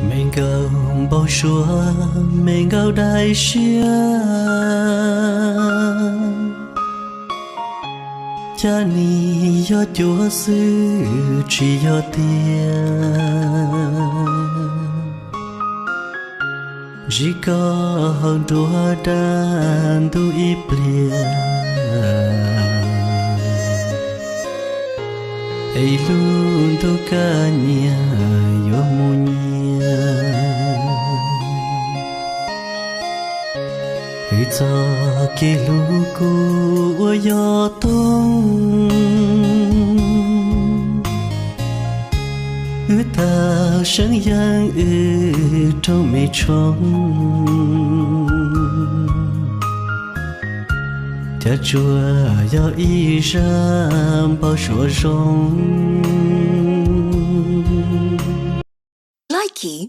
Me nkauj npau suav, me nkauj daim siab, cas nim yog cuav xwb tsis yog tiag. Ntsib koj hauv nruab dab ntub ib pliag, es lub ntuj kaj nyiaj yuav mus nyias. Wb txoj kev hlub kuj ua yog toog, wb tau seeb yeeb wb rooj me tshoob. Cav tsuas yog ib zaj npau suav zoo. Likee.